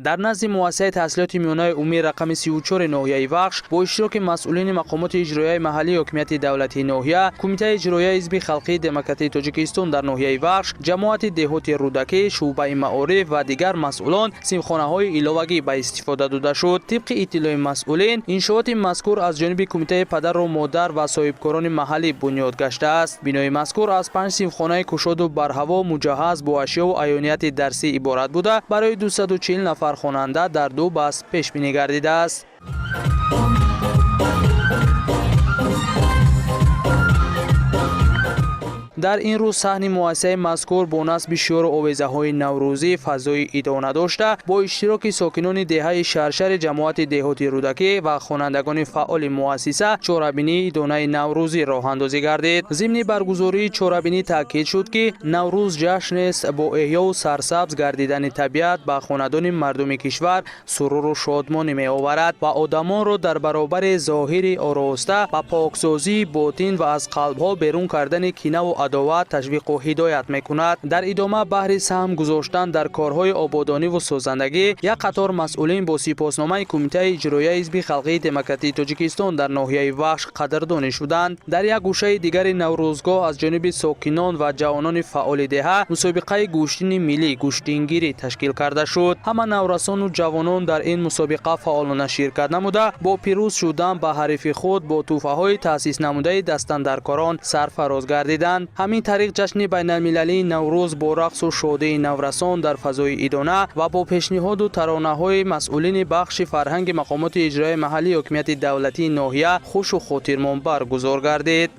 Дар назди муассисаи таҳсилоти миёнаи умумии рақами 34 ноҳияи Вахш бо иштироки масъулини мақомоти иҷроияи маҳаллии ҳокимияти давлатии ноҳия, Кумитаи иҷроияи Ҳизби халқии демократии Тоҷикистон дар ноҳияи Вахш, ҷамоати деҳоти Рӯдакӣ, шӯъбаи маориф ва дигар масъулон синфхонаҳои иловагӣ ба истифода дода шуд. Тибқи иттилои масъулин, иншооти мазкур аз ҷониби Кумитаи падару модар ва соҳибкорони маҳаллӣ бунёд гаштааст. Бинои мазкур аз панҷ синфхонаи кушоду барҳаво, муҷаҳҳаз бо ашёву аёнияти дарсӣ иборат буда, барои 240 нафар хонанда дар ду баст пешбинӣ гардидааст. Дар ин рӯз саҳни муассисаи мазкур бо насби шиёру овезаҳои наврӯзӣ фазои идона дошта, бо иштироки сокинони деҳаи Шаршари ҷамоати деҳоти Рӯдакӣ ва хонандагони фаъоли муассиса чорабинии идонаи наврӯзӣ роҳандозӣ гардид. Зимни баргузории чорабинӣ таъкид шуд, ки Наврӯз ҷашнест бо эҳёву сарсабз гардидани табиат ба хонадони мардуми кишвар суруру шодмонӣ меоварад ва одамонро дар баробари зоҳири ороста ба поксозии ботин ва аз қалбҳо берун кардани кинаву адоват ташвиқу ҳидоят мекунад. Дар идома баҳри саҳм гузоштан дар корҳои ободониву созандагӣ як қатор масъулин бо сипосномаи Кумитаи иҷроияи Ҳизби халқии демократии Тоҷикистон дар ноҳияи Вахш қадрдонӣ шуданд. Дар як гӯшаи дигари наврӯзгоҳ аз ҷониби сокинон ва ҷавонони фаъоли деҳа мусобиқаи гӯштини миллӣ, гӯштингирӣ ташкил карда шуд. Ҳама наврасону ҷавонон дар ин мусобиқа фаъолона ширкат намуда, бо пирӯз шудан ба ҳарифи худ бо тӯҳфаҳои таъсис намудаи дастандаркорон сарфароз гардиданд. Ҳамин тариқ, ҷашни байналмилалии Наврӯз бо рақсу шодии наврасон дар фазои идона ва бо пешниҳоду таронаҳои масъулини бахши фарҳанги мақомоти иҷроияи маҳаллии ҳокимияти давлатии ноҳия хушу хотирмон баргузор гардид.